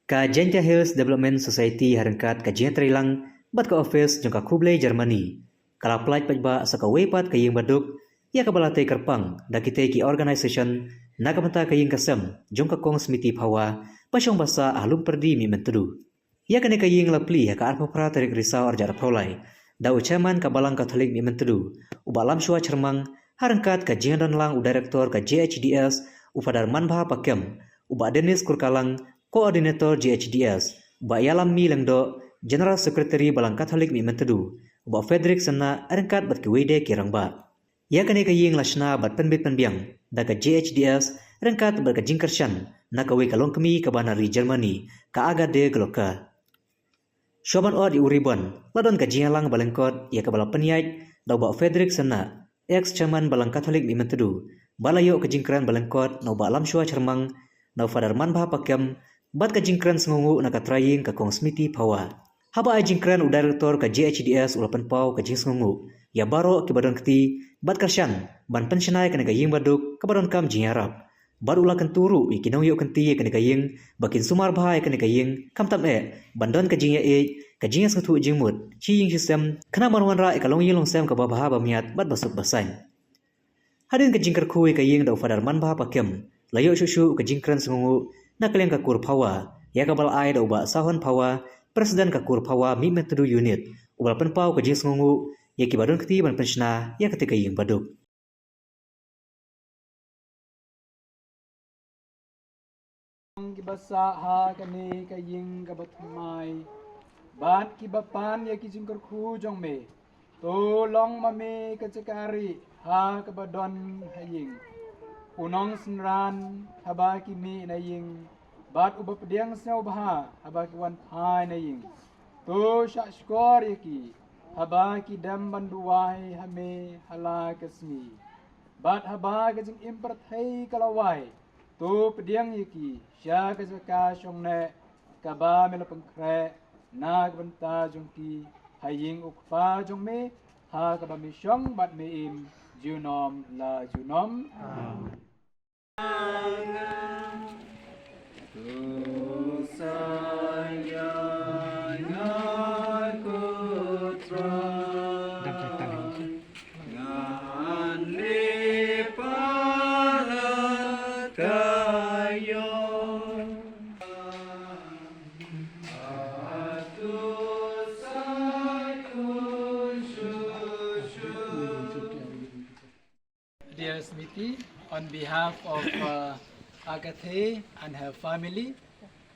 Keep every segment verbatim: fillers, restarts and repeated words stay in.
Ka Jaintia Hills Development Society ha ryngkat ka jingïatreilang bad ka office jong ka Khublei Germany ka la pyllait paidbah sa kawei pat ka ïing baduk ïa kaba la tei kyrpang da kitei ki organisation na ka bynta ka ïing ka sem jong ka Kong Smiti Phawa ba shong ba sah ha Lum Pyrdi Mihmyntdu. Ïa kane ka ïing la plie ha ka arphew phra tarik Risaw arhajar arphew lai da u Chairman ka Balang Katholik Mihmyntdu, u Bah Lamshwa Chyrmang, ha ryngkat ka jingdon lang u Director ka J H D S, u Father Manbha Pakem, u Bah Dennis Kurkalang, Coordinator J H D S, u Bah Ïalammi Lyngdoh, General Secretary Balang Katholik Mihmyntdu, u Bah Frederick Synnah, ha ryngkat bad kiwei de ki rangbah. Ïa kane ka ïing la shna bad pynbit pynbiang da ka J H D S ryngkat bad ka jingkyrshan na kawei ka longkmie kaba na ri Germany, ka Agathe Glocke. Shuwa ban ot ïa u ribbon, la don ka jingïalang ba lyngkot ïa kaba la pynïaid da u Bah Frederick Synnah, ex chairman Balang Katholik Mihmyntdu, ba la ïoh ka jingkren ba lyngkot na u Bah Lamshwa Chyrmang, na u Father Manbha Pakem, bad ka jingkren sngewnguh na ka trai ïing ka Kong Smiti Phawa. Haba ai jingkren u Director ka J H D S u la pynpaw ka jingsngewnguh ïa baroh kiba don kti bad kyrshan ban pynshna ïa kane ka ïing baduk kaba donkam jingïarap. Bad u la kyntu ruh ïa ki nongïoh kynti ïa kane ka ïing ba kin sumar bha ïa kane ka ïing, khamtam eh ban don ka jingïaieit, ka jingïasngewthuh jingmut shi ïing shi sem, khnang ban wanrah ïa ka longïing longsem kaba bha ba miat bad ba suk ba saiñ. Hadien ka jingkyrkhu ïa ka ïing da u Father Manbha Pakem, la ïoh shuh shuh ka jingkren sngewnguh na ka liang ka kur Phawa, ïa kaba la ai da u Bah Sahon Phawa, President ka kur Phawa Mihmyntdu Unit, uba la pynpaw ka jingsngewnguh ïa kiba don kti ban pynshna ïa katei ka ïing baduk. Kiba sah ha kane ka ïing kaba thymmai bad kiba pan ïa ki jingkyrkhu jong me, to long ma me ka jaka rieh ha kaba don ha ïing, u nongsynran haba ki mih na ïing, bad uba pdiang sngewbha haba ki wan phai na ïing. To shah shkor ïa ki haba ki dem ban duwai ha me ha la ka sngi, bad haba ka jingim pyrthei ka la wai, to pdiang ïa ki sha ka jaka shongneh kaba me la pynkhreh na ka bynta jong ki ha ïing u Kpa jong me, ha kaba me shong bad me im junom la junom. Amen. Dear Smiti, on behalf of uh, Agathe and her family,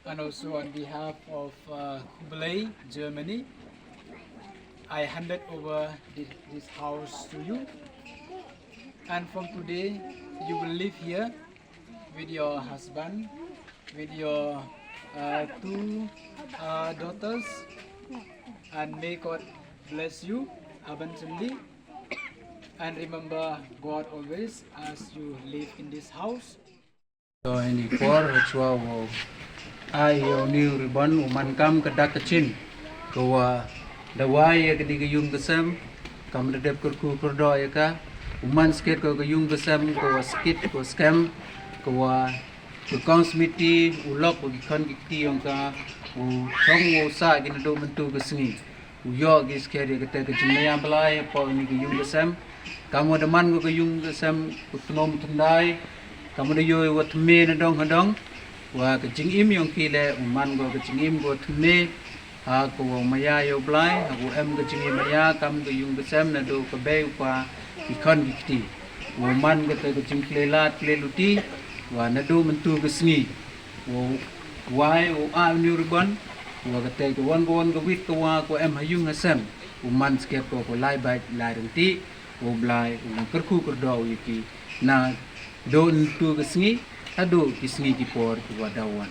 and also on behalf of uh, Khublei, Germany, I handed over this, this house to you. And from today, you will live here with your husband, with your uh, two uh, daughters, and may God bless you abundantly. And remember God always as you live in this house. To ini por chwa wo ai yo ni ribbon u man kam ka dak ka chin ko wa da wai ya ka di ka yung ka sem kam da dep kyrkhu kyrdo ya ka u man skit ko ka yung ka sem ko wa skit ko skem ko wa ka kong smiti u lok wa ki khon ki kti yong ka u chong wo sa ki na do mentu ka sngi. U ïoh ki skher ïa kata ka jingmaya blai hapoh ïa ka yung ka sem. Ka mut da man ko ka yung ka sem u tnum tndai. Ka mut da ïoh wa thymme na dong ha dong. Wa ka jingim yong ki le u man ko ka jingim ko thymme. Ha ko wa maya ïa u blai ha ko em ka jingim maya kam ka yung ka sem naduh ka bei u pa ki khon ki kti. Wa man kata ka jingkhlei lad khlei luti. Wa naduh mynta ka sngi. Wa wai u a u niu ribon wa ka tei ka wan ka wan ka wit ka wa ko em ha yung ha sem u man sket ko ko lai bait lai renti u blai u man kyrkhu kyrdo u yaki na do ntu ka sngi ado ki sngi ki por ki wa da wan.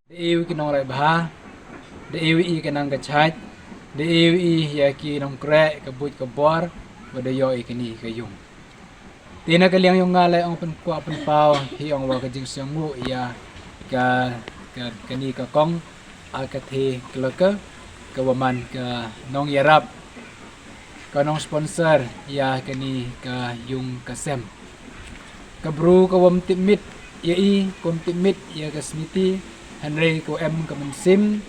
Da iwi ki nongrai bha, da iwi i ka nang ka chait, da iwi i ïa ki nongkreh ka buit ka bor, ba da ïoh i kini ka yung. Te na ka liang yong nga le ong pynkwah pynpaw hi ong wa ka jingsngewnguh ïa ka, ka, kani ka kong, a ka the ka laka, ka wa man ka nongïarap. Ka nong sponsor ïa kane ka ïung ka sem. Ka bru ka wam tipmit ïa i, ka wam tipmit ïa ka smiti, hynrei ka em ka mynsiem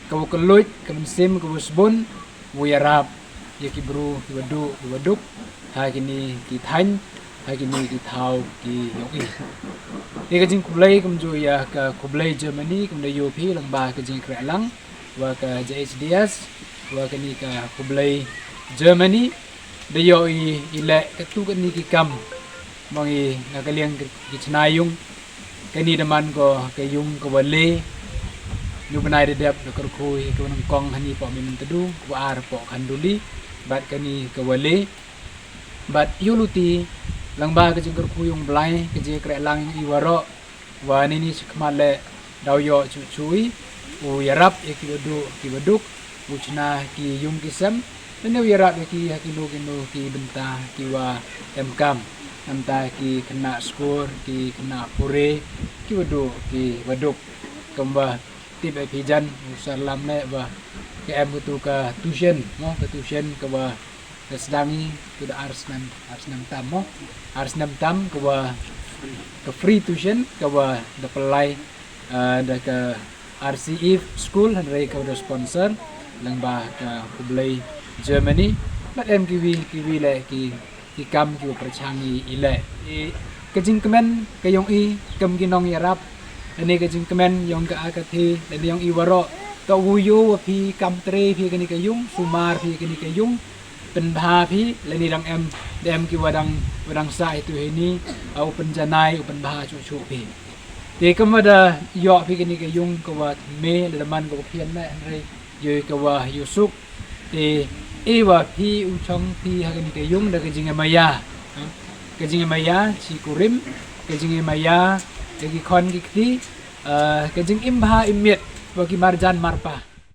ka wa kylluid, ka mynsiem ka wa sbun, wa ïarap ïa ki bru ki wa duh ki wa duk ha kine ki thaiñ, ha kine ki thaw ki ïong i. Te ka jingkhublei kumjuh ïa ka khublei Germany kum da ïoh phi lyngba ka jingkhreh lang wa ka J H D S, wa kane ka khublei Germany da ïoh i, i leh katto katne ki kam. Mong i na ka liang ki chna ïung, kane da man ko ka ïung ka wa le. Ngi u bnai da dep da kyrkhu i ka wa nyngkong hani poh Mihmyntdu, ka wa ar poh Khanduli, bad kane ka wa le. Bad ïa u luti lyngba ka jingkyrkhu ïa u Blai, ka jingkhreh lang ïa i waroh, wa nini shi khmat leh daw ïoh chuh chuh i, u ïarap ïa ki wa duh ki wa duk, u chna ki ïung ki sem, lane u ïarap ïa ki ha kino kino ki bynta ki wa em kam, namar ki khynnah skul, ki khynnah pule, ki wa duh ki wa duk. Kumba tip ïa phi jan, u sar lam leh wa ka em katu ka tuition, mo, ka tuition ka wa ka sdang i tu da ar snem, ar snem tam mo. Ar snem tam ka wa ka free tuition ka wa da pynlait, ah, da ka R C E school, hynrei ka wa da sponsor lyngba ka khublei Germany. Bad em kiwi kiwi leh ki, ki kam ki wa pyrshang i, i leh. I, ka jingkmen ka ïong i kum ki nongïarap, lane ka jingkmen ïong ka Akathe, lane ïong i waroh, to u ïoh wa phi kam trei phi kane ka ïung, sumar phi kane ka ïung, pynbha phi, lane dang em, dang em ki wa dang, wa dang sah itu hini, ah, u pynjanai, u pynbha chuh chuh phi. Te kumba da ïoh phi kane ka ïung ka wa thymme, lada man ka wa phian leh, hynrei ïoh ka wa ïoh suk. Te i wa phi u chong phi ha kane ka ïung da ka jingïamaya. Ha? Ka jingïamaya chi kurim, ka jingïamaya da ki khon ki kti, ah, ka jingim bha im miet wa ki marjan marpa.